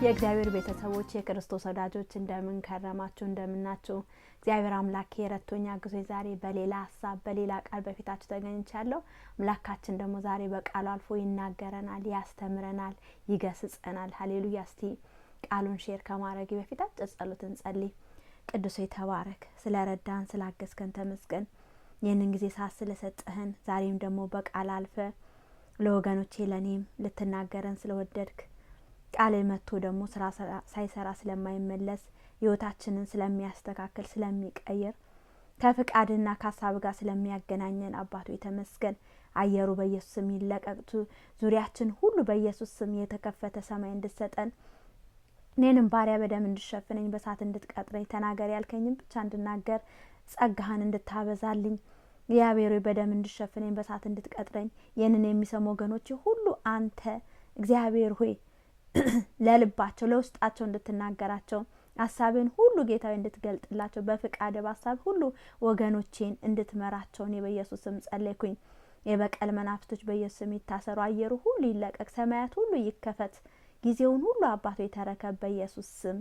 የእግዚአብሔር ቤተሰቦች፣ የክርስቶስ ወዳጆች፣ እንደምን ከረማችሁ? እንደምናችሁ? እግዚአብሔር አምላኬ ረድቶኝ አግዞኝ ዛሬ በሌላ ሀሳብ፣ በሌላ ቃል በፊታችሁ ተገኝቻለሁ። አምላካችን ደግሞ ዛሬ በቃሉ አልፎ ይናገረናል፣ ያስተምረናል፣ ይገስጸናል። ሀሌሉያ። እስቲ ቃሉን share ከማድረጌ በፊት አጭር ጸሎት እንጸልይ። ቅዱስ ተባረክ፣ ስለ ረዳን ስላገዝከን ተመስገን። ይህንን ጊዜ ሰዓት ስለሰጠህን፣ ዛሬም ደግሞ በቃል አልፈ ለወገኖቼ ለእኔም ልትናገረን ስለወደድክ፣ ቃል መጥቶ ደግሞ ስራ ሳይሰራ ስለማይመለስ፣ ህይወታችንን ስለሚያስተካክል፣ ስለሚቀይር፣ ከፍቃድና ከሀሳብ ጋር ስለሚያገናኘን አባቱ የተመስገን። አየሩ በኢየሱስ ስም ይለቀቅ። ዙሪያችን ሁሉ በኢየሱስ ስም የተከፈተ ሰማይ እንድትሰጠን፣ እኔንም ባሪያ በደም እንድሸፍነኝ፣ በእሳት እንድትቀጥረኝ፣ ተናገር ያልከኝም ብቻ እንድናገር ጸጋህን እንድታበዛልኝ፣ እግዚአብሔር ሆይ በደም እንድሸፍነኝ፣ በእሳት እንድትቀጥረኝ፣ ይህንን የሚሰሙ ወገኖች ሁሉ አንተ እግዚአብሔር ሆይ ለልባቸው ለውስጣቸው እንድትናገራቸው፣ ሀሳብን ሁሉ ጌታዊ እንድትገልጥላቸው፣ በፍቃድ በሀሳብ ሁሉ ወገኖቼን እንድትመራቸው እኔ በኢየሱስ ስም ጸለይኩኝ። የበቀል መናፍስቶች በኢየሱስ ስም ይታሰሩ፣ አየሩ ሁሉ ይለቀቅ፣ ሰማያት ሁሉ ይከፈት። ጊዜውን ሁሉ አባቶ የተረከብ በኢየሱስ ስም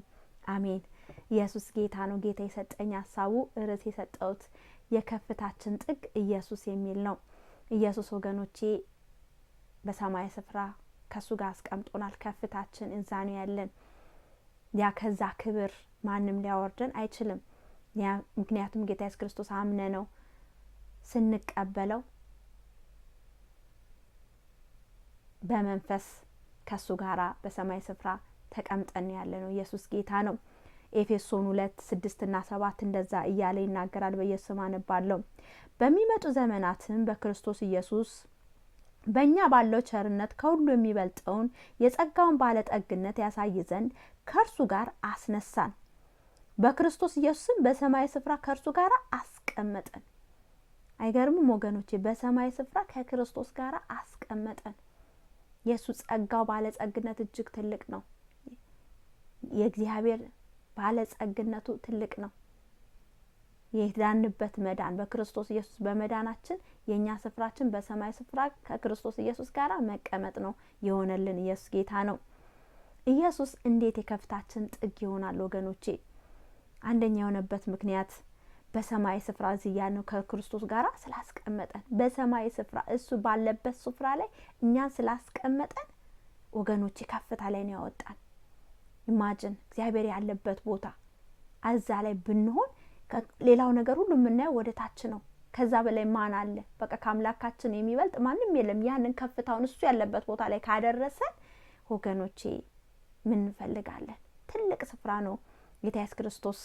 አሜን። ኢየሱስ ጌታ ነው። ጌታ የሰጠኝ ሀሳቡ ርዕስ የሰጠሁት የከፍታችን ጥግ ኢየሱስ የሚል ነው። ኢየሱስ ወገኖቼ በሰማይ ስፍራ ከሱ ጋር አስቀምጦናል። ከፍታችን እዛ ነው ያለን። ያ ከዛ ክብር ማንም ሊያወርደን አይችልም። ምክንያቱም ጌታ ኢየሱስ ክርስቶስ አምነ ነው ስንቀበለው በመንፈስ ከሱ ጋራ በሰማይ ስፍራ ተቀምጠን ያለ ነው። ኢየሱስ ጌታ ነው። ኤፌሶን 2:6 እና 7 እንደዛ እያለ ይናገራል። በኢየሱስ ስም አነባለሁ። በሚመጡ ዘመናትም በክርስቶስ ኢየሱስ በእኛ ባለው ቸርነት ከሁሉ የሚበልጠውን የጸጋውን ባለጠግነት ያሳይ ዘንድ ከእርሱ ጋር አስነሳን። በክርስቶስ ኢየሱስም በሰማይ ስፍራ ከእርሱ ጋር አስቀመጠን። አይገርምም ወገኖቼ? በሰማይ ስፍራ ከክርስቶስ ጋር አስቀመጠን። የእሱ ጸጋው ባለጸግነት እጅግ ትልቅ ነው። የእግዚአብሔር ባለጸግነቱ ትልቅ ነው። የዳንበት መዳን፣ በክርስቶስ ኢየሱስ በመዳናችን የእኛ ስፍራችን በሰማይ ስፍራ ከክርስቶስ ኢየሱስ ጋር መቀመጥ ነው የሆነልን። ኢየሱስ ጌታ ነው። ኢየሱስ እንዴት የከፍታችን ጥግ ይሆናል ወገኖቼ? አንደኛ የሆነበት ምክንያት በሰማይ ስፍራ እዚህ ያልነው ከክርስቶስ ጋር ስላስቀመጠን፣ በሰማይ ስፍራ እሱ ባለበት ስፍራ ላይ እኛን ስላስቀመጠን ወገኖቼ ከፍታ ላይ ነው ያወጣን። Imagine እግዚአብሔር ያለበት ቦታ እዛ ላይ ብንሆን ሌላው ነገር ሁሉ የምናየው ወደ ታች ነው። ከዛ በላይ ማን አለ? በቃ ከአምላካችን የሚበልጥ ማንም የለም። ያንን ከፍታውን እሱ ያለበት ቦታ ላይ ካደረሰን ወገኖቼ ምን እንፈልጋለን? ትልቅ ስፍራ ነው ጌታ ኢየሱስ ክርስቶስ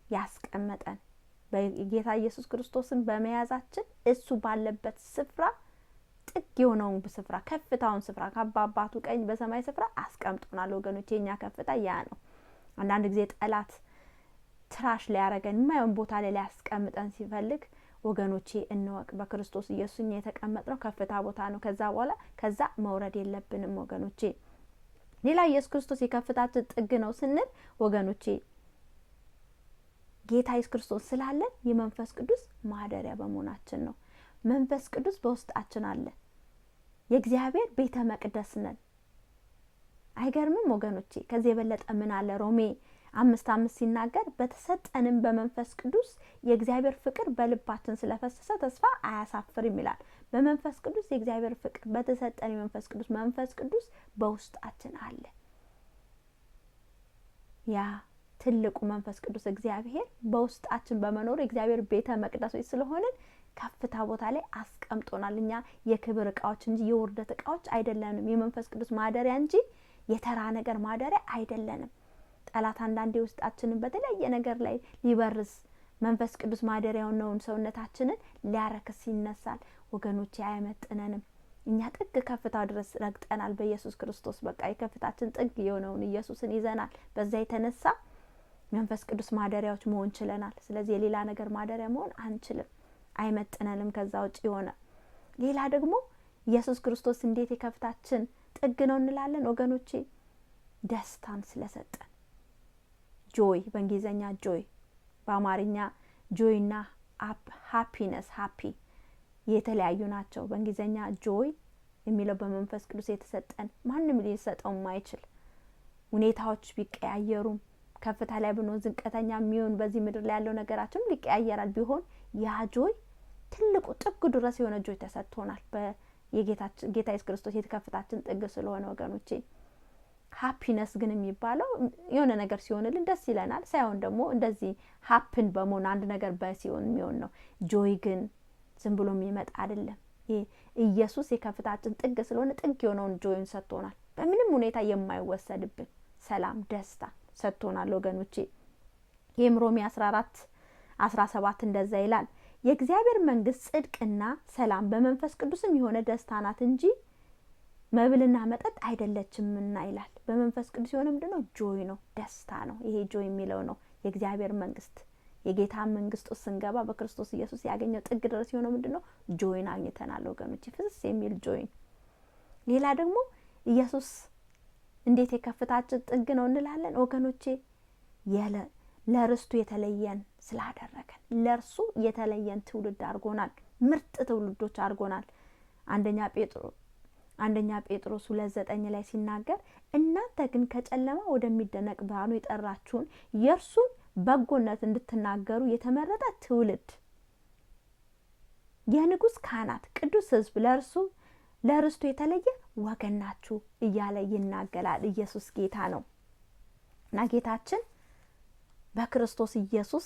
ያስቀመጠን። በጌታ ኢየሱስ ክርስቶስን በመያዛችን እሱ ባለበት ስፍራ፣ ጥግ የሆነውን ስፍራ፣ ከፍታውን ስፍራ፣ ከአባቱ ቀኝ በሰማይ ስፍራ አስቀምጦናል። ወገኖች የኛ ከፍታ ያ ነው። አንዳንድ ጊዜ ጠላት trash ሊያረገን፣ የማይሆን ቦታ ላይ ሊያስቀምጠን ሲፈልግ ወገኖቼ እንወቅ፣ በክርስቶስ ኢየሱስ እኛ የተቀመጥነው ከፍታ ቦታ ነው። ከዛ በኋላ ከዛ መውረድ የለብንም ወገኖቼ። ሌላ ኢየሱስ ክርስቶስ የከፍታችን ጥግ ነው ስንል ወገኖቼ ጌታ ኢየሱስ ክርስቶስ ስላለን የመንፈስ ቅዱስ ማደሪያ በመሆናችን ነው። መንፈስ ቅዱስ በውስጣችን አለ። የእግዚአብሔር ቤተ መቅደስ ነን። አይገርምም ወገኖቼ? ከዚህ የበለጠ ምን አለ? ሮሜ 5:5 ሲናገር በተሰጠንም በመንፈስ ቅዱስ የእግዚአብሔር ፍቅር በልባችን ስለፈሰሰ ተስፋ አያሳፍርም ይላል። በመንፈስ ቅዱስ የእግዚአብሔር ፍቅር በተሰጠን የመንፈስ ቅዱስ፣ መንፈስ ቅዱስ በውስጣችን አለ። ያ ትልቁ መንፈስ ቅዱስ እግዚአብሔር በውስጣችን በመኖሩ የእግዚአብሔር ቤተ መቅደሶች ስለሆንን ከፍታ ቦታ ላይ አስቀምጦናል። እኛ የክብር እቃዎች እንጂ የውርደት እቃዎች አይደለንም። የመንፈስ ቅዱስ ማደሪያ እንጂ የተራ ነገር ማደሪያ አይደለንም። ጠላት አንዳንዴ ውስጣችንን በተለያየ ነገር ላይ ሊበርዝ፣ መንፈስ ቅዱስ ማደሪያውን ነውን ሰውነታችንን ሊያረክስ ይነሳል። ወገኖቼ አይመጥነንም። እኛ ጥግ ከፍታው ድረስ ረግጠናል በኢየሱስ ክርስቶስ። በቃ የከፍታችን ጥግ የሆነውን ኢየሱስን ይዘናል። በዛ የተነሳ መንፈስ ቅዱስ ማደሪያዎች መሆን ችለናል። ስለዚህ የሌላ ነገር ማደሪያ መሆን አንችልም፣ አይመጥነንም። ከዛ ውጭ የሆነ ሌላ ደግሞ ኢየሱስ ክርስቶስ እንዴት የከፍታችን ጥግ ነው እንላለን ወገኖቼ? ደስታን ስለሰጠን፣ joy፣ በእንግሊዝኛ joy፣ በአማርኛ joy ና happiness happy የተለያዩ ናቸው። በእንግሊዝኛ joy የሚለው በመንፈስ ቅዱስ የተሰጠን፣ ማንም ሊሰጠው የማይችል ሁኔታዎች ቢቀያየሩም ከፍታ ላይ ብንሆን ዝቅተኛ የሚሆን በዚህ ምድር ላይ ያለው ነገራችን ሊቀያየራል ቢሆን ያ joy ትልቁ ጥግ ድረስ የሆነ joy ተሰጥቶናል። የጌታችን ጌታ ኢየሱስ ክርስቶስ የከፍታችን ጥግ ስለሆነ ወገኖቼ፣ happiness ግን የሚባለው የሆነ ነገር ሲሆንልን ደስ ይለናል፣ ሳይሆን ደግሞ እንደዚህ happen በመሆን አንድ ነገር በሲሆን የሚሆን ነው። Joy ግን ዝም ብሎ የሚመጣ አይደለም። ኢየሱስ የከፍታችን ጥግ ስለሆነ ጥግ የሆነውን joy ን ሰጥቶናል። በምንም ሁኔታ የማይወሰድብን ሰላም፣ ደስታ ሰጥቶናል ወገኖቼ። ይህም ሮሜ 14:17 እንደዛ ይላል፣ የእግዚአብሔር መንግስት ጽድቅና ሰላም በመንፈስ ቅዱስም የሆነ ደስታ ናት እንጂ መብልና መጠጥ አይደለችምና ይላል። በመንፈስ ቅዱስ የሆነ ምንድነው? Joy ነው፣ ደስታ ነው። ይሄ joy የሚለው ነው የእግዚአብሔር መንግስት። የጌታ መንግስት ውስጥ ስንገባ በክርስቶስ ኢየሱስ ያገኘው ጥግ ድረስ የሆነው ምንድነው? Joy ን አግኝተናል ወገኖች፣ ፍስስ የሚል joy ን። ሌላ ደግሞ ኢየሱስ እንዴት የከፍታችን ጥግ ነው እንላለን ወገኖቼ? ለርስቱ የተለየን ስላደረገን ለእርሱ የተለየን ትውልድ አድርጎናል። ምርጥ ትውልዶች አድርጎናል። አንደኛ ጴጥሮስ 2:9 ላይ ሲናገር እናንተ ግን ከጨለማ ወደሚደነቅ ብርሃኑ የጠራችሁን የእርሱን በጎነት እንድትናገሩ የተመረጠ ትውልድ፣ የንጉሥ ካህናት፣ ቅዱስ ሕዝብ፣ ለእርሱ ለርስቱ የተለየ ወገን ናችሁ እያለ ይናገራል። ኢየሱስ ጌታ ነው እና ጌታችን በክርስቶስ ኢየሱስ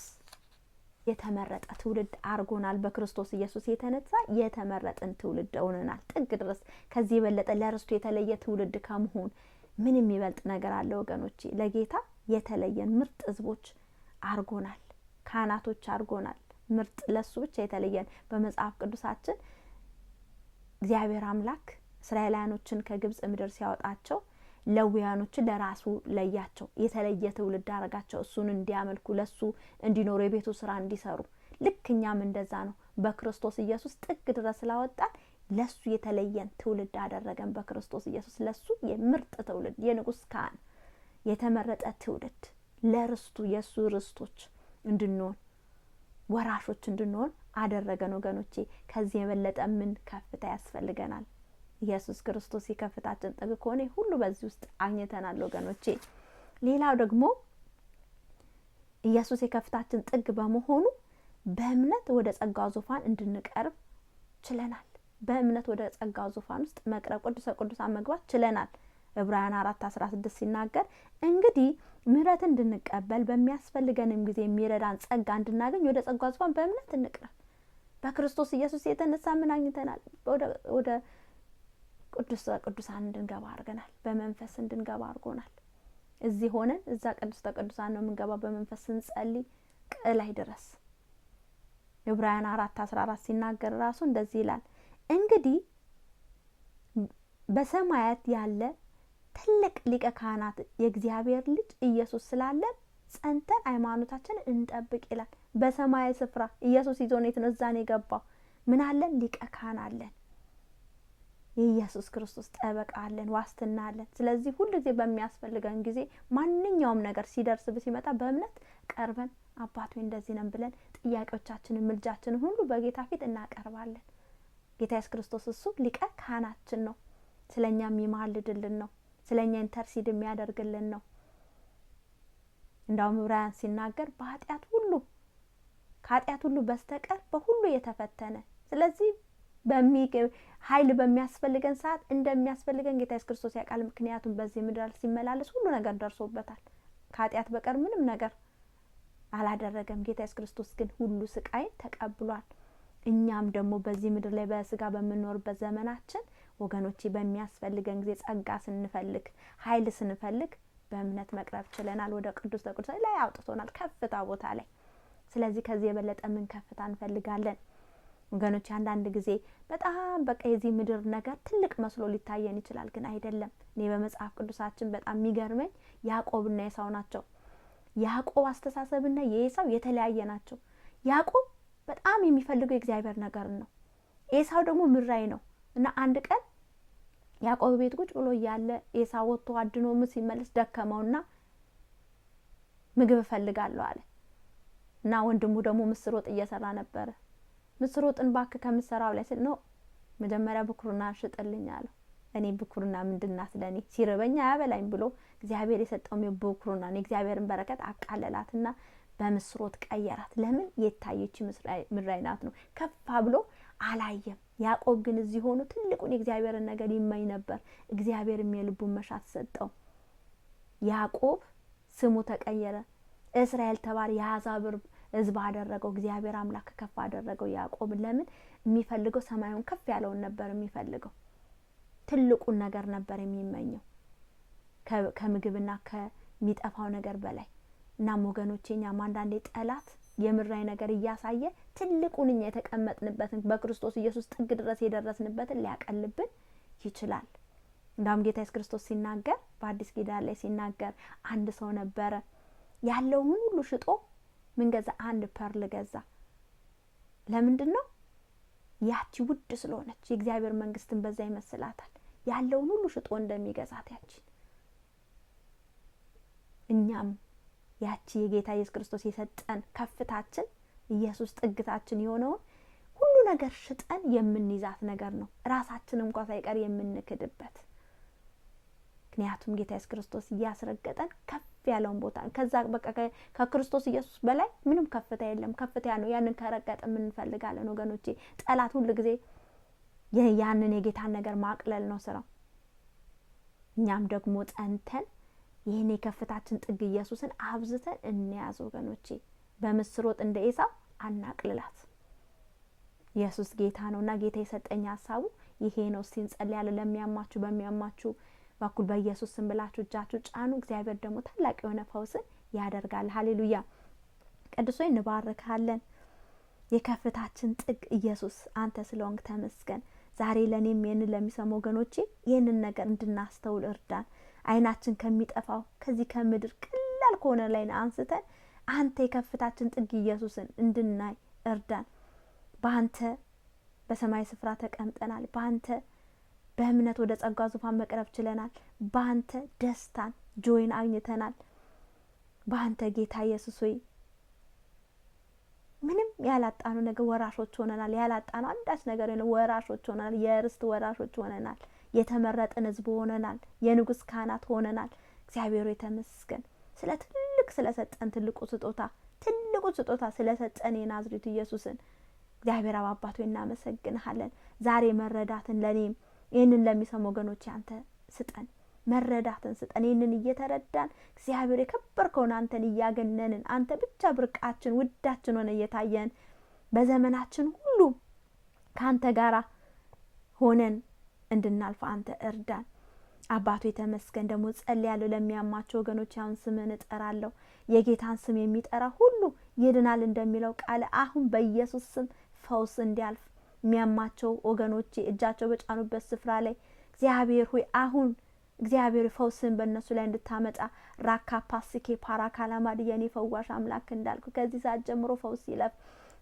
የተመረጠ ትውልድ አርጎናል። በክርስቶስ ኢየሱስ የተነሳ የተመረጥን ትውልድ ሆነናል። ጥግ ድረስ ከዚህ የበለጠ ለርስቱ የተለየ ትውልድ ከመሆን ምን የሚበልጥ ነገር አለ ወገኖቼ? ለጌታ የተለየን ምርጥ ህዝቦች አርጎናል። ካህናቶች አርጎናል። ምርጥ ለሱ ብቻ የተለየን። በመጽሐፍ ቅዱሳችን እግዚአብሔር አምላክ እስራኤላውያኖችን ከግብጽ ምድር ሲያወጣቸው ሌዋውያኖችን ለራሱ ለያቸው፣ የተለየ ትውልድ አረጋቸው፣ እሱን እንዲያመልኩ፣ ለሱ እንዲኖሩ፣ የቤቱ ስራ እንዲሰሩ። ልክ እኛም እንደዛ ነው። በክርስቶስ ኢየሱስ ጥግ ድረስ ስላወጣን ለሱ የተለየን ትውልድ አደረገን። በክርስቶስ ኢየሱስ ለሱ የምርጥ ትውልድ፣ የንጉስ ካህን፣ የተመረጠ ትውልድ፣ ለርስቱ የእሱ ርስቶች እንድንሆን፣ ወራሾች እንድንሆን አደረገን። ወገኖቼ፣ ከዚህ የበለጠ ምን ከፍታ ያስፈልገናል? ኢየሱስ ክርስቶስ የከፍታችን ጥግ ከሆነ ሁሉ በዚህ ውስጥ አግኝተናል ወገኖቼ። ሌላው ደግሞ ኢየሱስ የከፍታችን ጥግ በመሆኑ በእምነት ወደ ጸጋው ዙፋን እንድንቀርብ ችለናል። በእምነት ወደ ጸጋው ዙፋን ውስጥ መቅረብ፣ ቅዱሰ ቅዱሳን መግባት ችለናል። ዕብራውያን 4:16 ሲናገር እንግዲህ ምሕረት እንድንቀበል በሚያስፈልገንም ጊዜ የሚረዳን ጸጋ እንድናገኝ ወደ ጸጋው ዙፋን በእምነት እንቅረብ። በክርስቶስ ኢየሱስ የተነሳ ምን አግኝተናል? ወደ ቅዱሰ ቅዱሳን እንድንገባ አድርገናል። በመንፈስ እንድንገባ አድርጎናል። እዚህ ሆነን እዛ ቅድስተ ቅዱሳን ነው የምንገባ በመንፈስ ስንጸልይ ቅላይ ድረስ። ዕብራውያን 4:14 ሲናገር ራሱ እንደዚህ ይላል፣ እንግዲህ በሰማያት ያለ ትልቅ ሊቀ ካህናት የእግዚአብሔር ልጅ ኢየሱስ ስላለን ጸንተን ሃይማኖታችንን እንጠብቅ ይላል። በሰማያዊ ስፍራ ኢየሱስ ይዞን የት ነው? እዛ ነው የገባው። ምን አለን? ሊቀ ካህን አለን። የኢየሱስ ክርስቶስ ጠበቃ አለን፣ ዋስትና አለን። ስለዚህ ሁሉ ጊዜ በሚያስፈልገን ጊዜ ማንኛውም ነገር ሲደርስ ሲመጣ በእምነት ቀርበን አባቱ እንደዚህ ነን ብለን ጥያቄዎቻችንን፣ ምልጃችንን ሁሉ በጌታ ፊት እናቀርባለን። ጌታ ኢየሱስ ክርስቶስ እሱ ሊቀ ካህናችን ነው። ስለኛ የሚማልድልን ነው። ስለኛ intercede የሚያደርግልን ነው። እንዳውም ዕብራውያን ሲናገር በኃጢአት ሁሉ ከኃጢአት ሁሉ በስተቀር በሁሉ የተፈተነ፣ ስለዚህ ኃይል በሚያስፈልገን ሰዓት እንደሚያስፈልገን ጌታ ኢየሱስ ክርስቶስ ያውቃል። ምክንያቱም በዚህ ምድር ሲመላለስ ሁሉ ነገር ደርሶበታል። ከኃጢአት በቀር ምንም ነገር አላደረገም። ጌታ ኢየሱስ ክርስቶስ ግን ሁሉ ስቃይን ተቀብሏል። እኛም ደግሞ በዚህ ምድር ላይ በስጋ በምንኖርበት ዘመናችን ወገኖቼ፣ በሚያስፈልገን ጊዜ ጸጋ ስንፈልግ፣ ኃይል ስንፈልግ በእምነት መቅረብ ችለናል። ወደ ቅዱስ ቅዱሳን ላይ አውጥቶናል፣ ከፍታ ቦታ ላይ። ስለዚህ ከዚህ የበለጠ ምን ከፍታ እንፈልጋለን? ወገኖች፣ አንዳንድ ጊዜ በጣም በቃ የዚህ ምድር ነገር ትልቅ መስሎ ሊታየን ይችላል፣ ግን አይደለም። እኔ በመጽሐፍ ቅዱሳችን በጣም የሚገርመኝ ያዕቆብና ኤሳው ናቸው። ያዕቆብ አስተሳሰብና የኤሳው የተለያየ ናቸው። ያዕቆብ በጣም የሚፈልገው የእግዚአብሔር ነገር ነው። ኤሳው ደግሞ ምድራዊ ነው እና አንድ ቀን ያዕቆብ ቤት ቁጭ ብሎ እያለ ኤሳው ወጥቶ አድኖ ሲመለስ ደከመውና ምግብ እፈልጋለሁ አለ እና ወንድሙ ደግሞ ምስር ወጥ እየሰራ ነበረ። ምስር ወጥን ባክህ ከምሰራው ላይ ስል ነው፣ መጀመሪያ ብኩርና ሽጥልኝ አለው። እኔ ብኩርና ምንድናት ለእኔ ሲርበኛ አያበላኝ ብሎ እግዚአብሔር የሰጠውም የብኩርና የእግዚአብሔርን በረከት አቃለላትና በምስር ወጥ ቀየራት። ለምን? የታየች ምድራዊ ናት ነው። ከፍ ብሎ አላየም። ያዕቆብ ግን እዚህ ሆኖ ትልቁን የእግዚአብሔርን ነገር ይመኝ ነበር። እግዚአብሔርም የልቡን መሻት ሰጠው። ያዕቆብ ስሙ ተቀየረ፣ እስራኤል ተባለ። የአሕዛብ ሕዝብ አደረገው። እግዚአብሔር አምላክ ከፍ አደረገው ያዕቆብን። ለምን? የሚፈልገው ሰማዩን ከፍ ያለውን ነበር የሚፈልገው። ትልቁን ነገር ነበር የሚመኘው ከምግብና ከሚጠፋው ነገር በላይ። እናም ወገኖቼ እኛም አንዳንዴ ጠላት የምድራዊ ነገር እያሳየ ትልቁን እኛ የተቀመጥንበትን በክርስቶስ ኢየሱስ ጥግ ድረስ የደረስንበትን ሊያቀልብን ይችላል። እንዳውም ጌታ ኢየሱስ ክርስቶስ ሲናገር፣ በአዲስ ኪዳን ላይ ሲናገር፣ አንድ ሰው ነበረ፣ ያለውን ሁሉ ሽጦ ምን ገዛ? አንድ pearl ገዛ። ለምንድን ነው? ያቺ ውድ ስለሆነች የእግዚአብሔር መንግስትን በዛ ይመስላታል። ያለውን ሁሉ ሽጦ እንደሚገዛት ያቺን፣ እኛም ያቺ የጌታ ኢየሱስ ክርስቶስ የሰጠን ከፍታችን፣ ኢየሱስ ጥግታችን የሆነውን ሁሉ ነገር ሽጠን የምንይዛት ነገር ነው። ራሳችን እንኳ ሳይቀር የምንክድበት። ምክንያቱም ጌታ ኢየሱስ ክርስቶስ እያስረገጠን ከፍ ያለውን ቦታ፣ ከዛ በቃ ከክርስቶስ ኢየሱስ በላይ ምንም ከፍታ የለም። ከፍታ ነው። ያንን ከረገጠ የምንፈልጋለን ወገኖቼ። ጠላት ሁሉ ጊዜ ያንን የጌታን ነገር ማቅለል ነው ስራው። እኛም ደግሞ ጸንተን ይህን የከፍታችን ጥግ ኢየሱስን አብዝተን እንያዝ ወገኖቼ። በምስር ወጥ እንደ ኤሳው አናቅልላት። ኢየሱስ ጌታ ነው እና ጌታ የሰጠኝ ሀሳቡ ይሄ ነው። እስቲ እንጸልያለን። ለሚያማችሁ በሚያማችሁ በኩል በኢየሱስ ስም ብላችሁ እጃችሁ ጫኑ። እግዚአብሔር ደግሞ ታላቅ የሆነ ፈውስን ያደርጋል። ሀሌሉያ። ቅዱስ ሆይ እንባርክሃለን። የከፍታችን ጥግ ኢየሱስ አንተ ስለሆንክ ተመስገን። ዛሬ ለእኔም ይህንን ለሚሰሙ ወገኖቼ ይህንን ነገር እንድናስተውል እርዳን። አይናችን ከሚጠፋው ከዚህ ከምድር ቀላል ከሆነ ላይ አንስተን አንተ የከፍታችን ጥግ ኢየሱስን እንድናይ እርዳን። በአንተ በሰማይ ስፍራ ተቀምጠናል። በአንተ በእምነት ወደ ጸጋ ዙፋን መቅረብ ችለናል። በአንተ ደስታን joy ን አግኝተናል። በአንተ ጌታ ኢየሱስ ሆይ ምንም ያላጣነው ነገር ወራሾች ሆነናል። ያላጣነው አንዳች ነገር ወራሾች ሆነናል። የርስት ወራሾች ሆነናል። የተመረጥን ሕዝብ ሆነናል። የንጉስ ካህናት ሆነናል። እግዚአብሔር የተመስገን ስለ ትልቅ ስለሰጠን ትልቁ ስጦታ፣ ትልቁ ስጦታ ስለሰጠን የናዝሬቱ ኢየሱስን እግዚአብሔር አብ አባት ሆይ እናመሰግንሃለን። ዛሬ መረዳትን ለኔም ይህንን ለሚሰሙ ወገኖች አንተ ስጠን፣ መረዳትን ስጠን። ይህንን እየተረዳን እግዚአብሔር የከበርከውን አንተን እያገነንን፣ አንተ ብቻ ብርቃችን ውዳችን ሆነ እየታየን፣ በዘመናችን ሁሉ ከአንተ ጋራ ሆነን እንድናልፍ አንተ እርዳን። አባቱ የተመስገን። ደግሞ ጸልያለሁ ለሚያማቸው ወገኖች፣ አሁን ስምህን እጠራለሁ። የጌታን ስም የሚጠራ ሁሉ ይድናል እንደሚለው ቃል አሁን በኢየሱስ ስም ፈውስ እንዲያልፍ የሚያማቸው ወገኖቼ እጃቸው በጫኑበት ስፍራ ላይ እግዚአብሔር ሆይ አሁን እግዚአብሔር ፈውስን በእነሱ ላይ እንድታመጣ፣ ራካ ፓስኬ ፓራ ካላማድ፣ የኔ ፈዋሽ አምላክ እንዳልኩ ከዚህ ሰዓት ጀምሮ ፈውስ ይለፍ።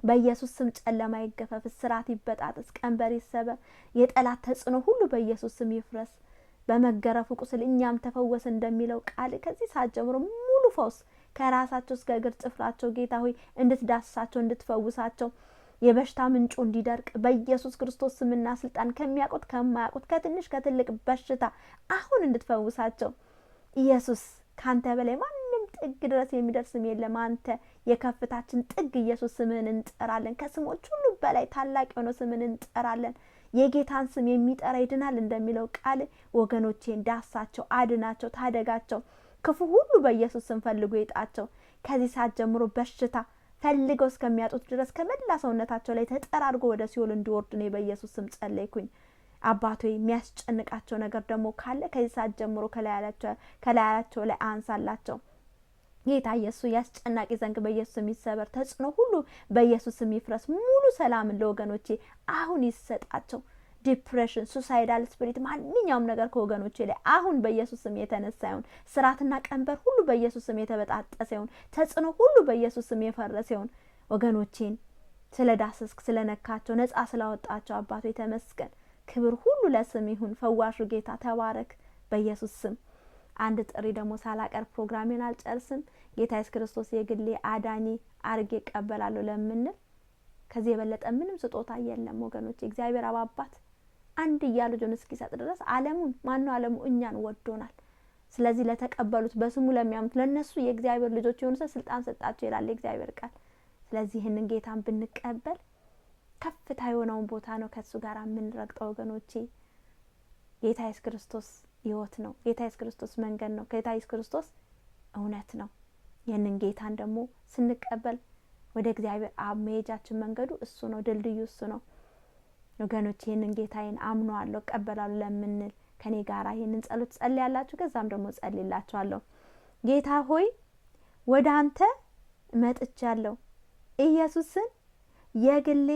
በኢየሱስ ስም ጨለማ ይገፈፍ፣ እስራት ይበጣጠስ፣ ቀንበር ይሰበር፣ የጠላት ተጽዕኖ ሁሉ በኢየሱስ ስም ይፍረስ። በመገረፉ ቁስል እኛም ተፈወስ እንደሚለው ቃል ከዚህ ሰዓት ጀምሮ ሙሉ ፈውስ ከራሳቸው እስከ እግር ጥፍራቸው ጌታ ሆይ እንድትዳስሳቸው፣ እንድትፈውሳቸው፣ የበሽታ ምንጩ እንዲደርቅ በኢየሱስ ክርስቶስ ስምና ስልጣን ከሚያውቁት ከማያውቁት ከትንሽ ከትልቅ በሽታ አሁን እንድትፈውሳቸው። ኢየሱስ ካንተ በላይ ማንም ጥግ ድረስ የሚደርስም የለም። አንተ የከፍታችን ጥግ ኢየሱስ ስምህን እንጠራለን። ከስሞች ሁሉ በላይ ታላቅ የሆነው ስምህን እንጠራለን። የጌታን ስም የሚጠራ ይድናል እንደሚለው ቃል ወገኖቼን ዳሳቸው፣ አድናቸው፣ ታደጋቸው። ክፉ ሁሉ በኢየሱስ ስም ፈልጎ ይጣቸው። ከዚህ ሰዓት ጀምሮ በሽታ ፈልገው እስከሚያጡት ድረስ ከመላ ሰውነታቸው ላይ ተጠራርጎ ወደ ሲኦል እንዲወርድ ነው በኢየሱስ ስም ጸለይኩኝ። አባቶ የሚያስጨንቃቸው ነገር ደግሞ ካለ ከዚህ ሰዓት ጀምሮ ከላያቸው ላይ አንሳላቸው። ጌታ ኢየሱስ ያስጨናቂ ዘንግ በኢየሱስ የሚሰበር፣ ተጽዕኖ ሁሉ በኢየሱስ የሚፍረስ፣ ሙሉ ሰላምን ለወገኖቼ አሁን ይሰጣቸው። Depression፣ suicidal spirit፣ ማንኛውም ነገር ከወገኖቼ ላይ አሁን በኢየሱስ ስም የተነሳ ይሁን። ስራትና ቀንበር ሁሉ በኢየሱስ ስም የተበጣጠሰ ይሁን። ተጽዕኖ ሁሉ በኢየሱስ ስም የፈረሰ ይሁን። ወገኖቼን ስለ ዳሰስክ፣ ስለነካቸው፣ ነጻ ስላወጣቸው አባቶ የተመስገን። ክብር ሁሉ ለስም ይሁን። ፈዋሹ ጌታ ተባረክ በኢየሱስ ስም። አንድ ጥሪ ደግሞ ሳላቀርብ ፕሮግራሜን አልጨርስም። ጌታ ኢየሱስ ክርስቶስ የግሌ አዳኝ አርጌ እቀበላለሁ ለምንል ከዚህ የበለጠ ምንም ስጦታ የለም ወገኖች። እግዚአብሔር አብ አባት አንድያ ልጁን እስኪሰጥ ድረስ ዓለሙን፣ ማነው ዓለሙ? እኛን ወዶናል። ስለዚህ ለተቀበሉት፣ በስሙ ለሚያምኑት ለእነሱ የእግዚአብሔር ልጆች የሆኑ ሰው ስልጣን ሰጣቸው ይላል የእግዚአብሔር ቃል። ስለዚህ ይህንን ጌታን ብንቀበል ከፍታ የሆነውን ቦታ ነው ከእሱ ጋር የምንረግጠው ወገኖቼ። ጌታ ኢየሱስ ክርስቶስ ሕይወት ነው። ጌታ ኢየሱስ ክርስቶስ መንገድ ነው። ጌታ ኢየሱስ ክርስቶስ እውነት ነው። ይህንን ጌታን ደግሞ ስንቀበል ወደ እግዚአብሔር አብ መሄጃችን መንገዱ እሱ ነው። ድልድዩ እሱ ነው። ወገኖች፣ ይህንን ጌታዬን አምነዋለሁ፣ እቀበላለሁ ለምንል ከኔ ጋር ይህንን ጸሎት ጸልያላችሁ። ከዛም ደግሞ ጸልይላችኋለሁ። ጌታ ሆይ፣ ወደ አንተ መጥቻለሁ። ኢየሱስን የግሌ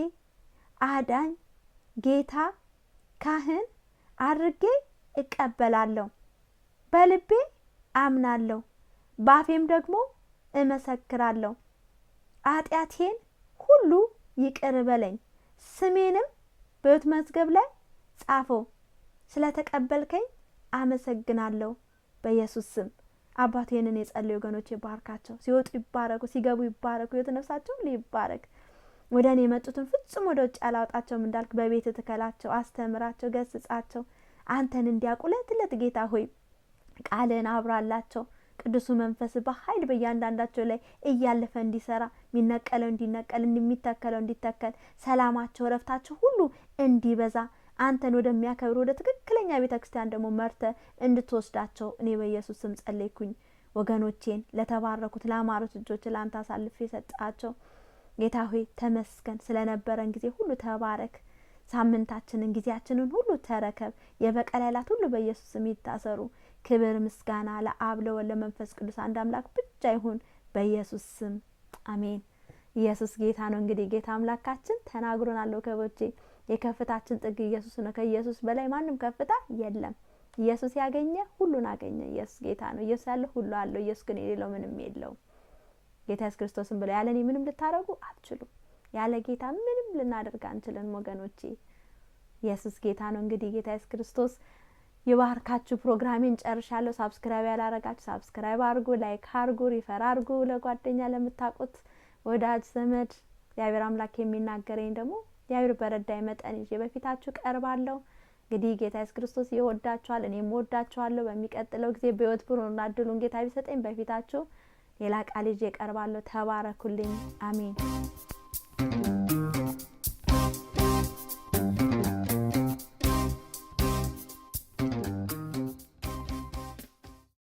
አዳኝ፣ ጌታ፣ ካህን አድርጌ እቀበላለሁ። በልቤ አምናለሁ፣ ባፌም ደግሞ እመሰክራለሁ። ኃጢአቴን ሁሉ ይቅር በለኝ፣ ስሜንም በሕይወት መዝገብ ላይ ጻፈው። ስለተቀበልከኝ አመሰግናለሁ። በኢየሱስ ስም አባት፣ ይህንን የጸለዩ ወገኖች ባርካቸው። ሲወጡ ይባረኩ፣ ሲገቡ ይባረኩ፣ ሕይወት ነፍሳቸው ሁሉ ይባረክ። ወደ እኔ የመጡትን ፍጹም ወደ ውጭ አላወጣቸውም እንዳልክ በቤት ትከላቸው፣ አስተምራቸው፣ ገስጻቸው። አንተን እንዲያውቁ ዕለት ዕለት ጌታ ሆይ ቃልህን አብራላቸው። ቅዱሱ መንፈስ በኃይል በእያንዳንዳቸው ላይ እያለፈ እንዲሰራ፣ የሚነቀለው እንዲነቀል፣ የሚተከለው እንዲተከል፣ ሰላማቸው፣ እረፍታቸው ሁሉ እንዲበዛ፣ አንተን ወደሚያከብር ወደ ትክክለኛ ቤተ ክርስቲያን ደግሞ መርተ እንድትወስዳቸው እኔ በኢየሱስ ስም ጸለይኩኝ። ወገኖቼን ለተባረኩት ለአማሩት እጆች ለአንተ አሳልፌ የሰጣቸው ጌታ ሆይ ተመስገን። ስለነበረን ጊዜ ሁሉ ተባረክ። ሳምንታችንን፣ ጊዜያችንን ሁሉ ተረከብ። የበቀል ኃይላት ሁሉ በኢየሱስ ስም ይታሰሩ። ክብር ምስጋና ለአብ፣ ለወልድ፣ ለመንፈስ ቅዱስ አንድ አምላክ ብቻ ይሁን፣ በኢየሱስ ስም አሜን። ኢየሱስ ጌታ ነው። እንግዲህ ጌታ አምላካችን ተናግሮናል። ወገኖቼ፣ የከፍታችን ጥግ ኢየሱስ ነው። ከኢየሱስ በላይ ማንም ከፍታ የለም። ኢየሱስ ያገኘ ሁሉን አገኘ። ኢየሱስ ጌታ ነው። ኢየሱስ ያለው ሁሉ አለው። ኢየሱስ ግን የሌለው ምንም የለውም። ጌታ ኢየሱስ ክርስቶስን ብለው ያለ እኔ ምንም ልታደርጉ አትችሉም። ያለ ጌታ ምንም ልናደርግ አንችልም ወገኖቼ። ኢየሱስ ጌታ ነው። እንግዲህ ጌታ ኢየሱስ ክርስቶስ ይባርካችሁ። ፕሮግራሜን ጨርሻለሁ። Subscribe ያላረጋችሁ subscribe አድርጉ፣ like አድርጉ፣ refer አድርጉ ለጓደኛ፣ ለምታውቁት ወዳጅ ዘመድ። እግዚአብሔር አምላክ የሚናገረኝ ደግሞ እግዚአብሔር በረዳኝ መጠን ይዤ በፊታችሁ ቀርባለሁ። እንግዲህ ጌታ ኢየሱስ ክርስቶስ ይወዳችኋል፣ እኔም እወዳችኋለሁ። በሚቀጥለው ጊዜ በሕይወት ብሩና እድሉን ጌታ ቢሰጠኝ በፊታችሁ ሌላ ቃል ይዤ እቀርባለሁ። ተባረኩልኝ። አሜን።